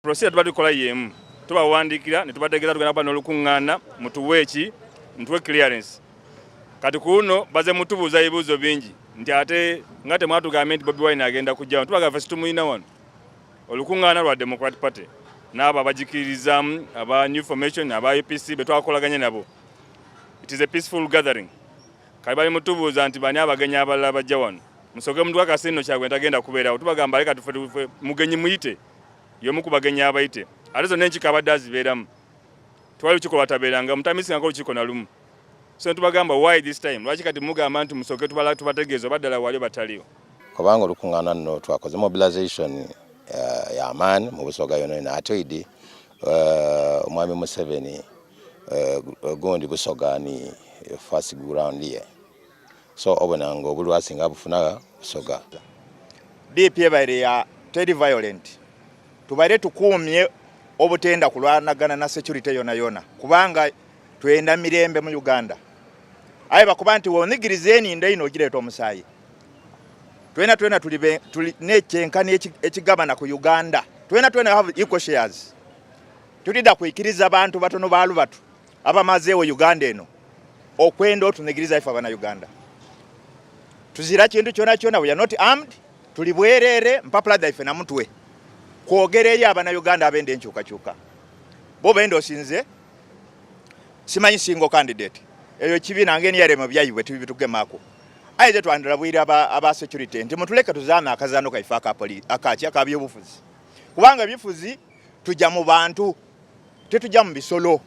Procedure tuba tukola yemu, tubawandiikira ne tubategeeza tugenda kuba n'olukuŋŋaana, mutuwe eki, mutuwe clearance. Kati ku luno baze mutubuuza ebibuuzo bingi nti ate nga temwatugambye nti Bobi Wine agenda kujja wano. Tubagamba ffe situmulina wano. Olukuŋŋaana lwa Democrat Party n'abo abagikiririzaamu, aba New Formation, aba UPC be twakolaganye nabo. It is a peaceful gathering. Kale bali mutubuuza nti bani abagenyi abalala bajja wano. Musooke mutukakase nno Kyagulanyi tagenda kubeerawo. Tubagamba leka tufe mugenyi muyite, y'omu ku bagenyi abayite. Ate zonna enkiiko abadde azibeeramu. Tewali lukiiko lwatabeeranga, mutamisingako olukiiko na lumu. So tubagamba why this time? Lwaki kati mugamba nti musooke tubategeeze oba ddala wali bataliwo? Kubanga olukuŋŋaana nno twakoze mobilization y'amaani mu Busoga yonna yonna, ate idi omwami Museveni gundi Busoga ni first ground ye, so obona nga obulwa singa bufuna Busoga. DP ebaire ya teri violent, tubaire tukuumye obutenda kulwanagana na security yona yona, kubanga twenda mirembe mu Uganda. Aye bakuba nti wonigiriza eninda ino ogireeta omusaayi, twena twena tuli nekyenkani ekigabana ku Uganda, twena twena have equal shares. Tulida kwikiriza bantu batono baalu batu abamazeewo Uganda eno okwenda otunigiriza ife abana Uganda. Tuzira kintu kyona kyona, we are not armed, tuli bwerere, mpapula dhaife na mutwe kwogera eri abana Uganda abenda enkyukakyuka. Bo benda osinze simanyi single candidate, eyo kibiina ngeni yarema byayibwe tubitugemako. Aye ze twandalabwira aba security nti mutuleke tuzaame akazaano kaife akaki akabyobufuzi, kubanga ebifuzi tujja mu bantu, tetujja mu bisolo.